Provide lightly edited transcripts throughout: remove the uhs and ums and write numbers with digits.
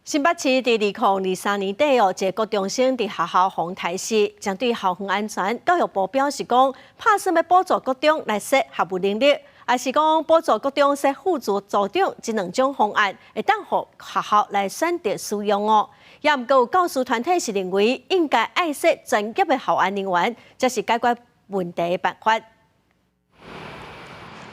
新北市佇2023年底哦，一个國中生佇學校予刣死，針對校園安全，教育部表示講，拍算欲補助國中來設學務人力，抑是講補助國中設副組組長，這兩種方案會當予學校來選擇使用哦。也毋過有教師團體是認為應該愛設專業的校安人員，才是解決問題的辦法。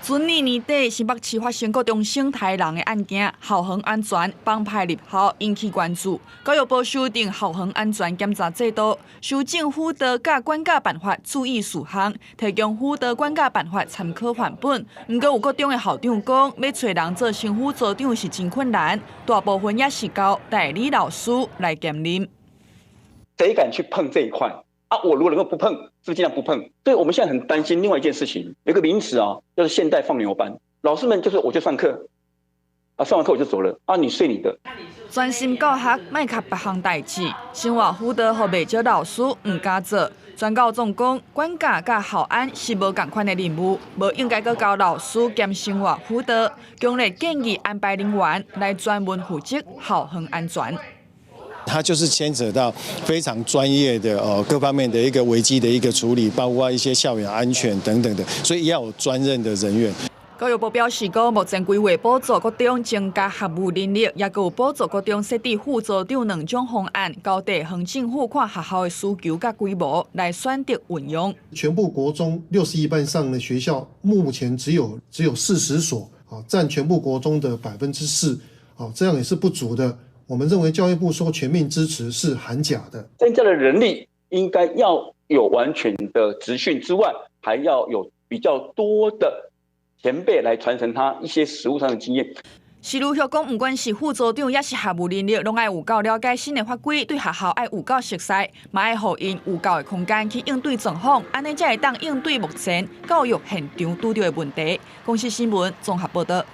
去年年底，新北市發生國中生刣人的案件，校園安全幫派入校引起關注。教育部修訂校園安全檢查制度，修正輔導佮管教辦法注意事項，提供輔導管教辦法參考範本。毋過有國中的校長講，欲揣人做生輔組長是真困難，大部分也是交代理老師來兼任。誰敢去碰這一塊？啊，我如果能夠不碰，是不是盡量不碰？對，我們現在很擔心另外一件事情，有個名詞啊，就是現代放牛班。老師們就是我就上課，啊，上完課我就走了，啊，你睡你的。專心教學，莫佮別項代誌。生活輔導予袂少老師毋敢做。全教總講，管教佮校安是無仝款的任務，無應該閣交老師兼生活輔導。強烈建議安排人員來專門負責校園安全。它就是牽扯到非常專業的各方面的一個危機的一個處理，包括一些校園安全等等的，所以要有專任的人員。教育部表示，講目前規劃補助國中增加學務人力，也閣有補助國中設置副組長兩種方案，交地方政府看學校的需求佮規模來選擇運用。全部國中61班以上的學校，目前只有40所，啊，佔全部國中的4%，啊，這樣也是不足的。我們認為教育部說全面支持是喊假的。增加的人力應該要有完全的職訓之外，還要有比較多的前輩來傳承他一些實務上的經驗。是如許講，毋管是副組長，抑是學務人力，攏愛有夠了解新的法規，對學校愛有夠熟悉，嘛愛予𪜶有夠的空間去應對狀況，按呢才會當應對目前教育現場拄著的問題。公視新聞綜合報導。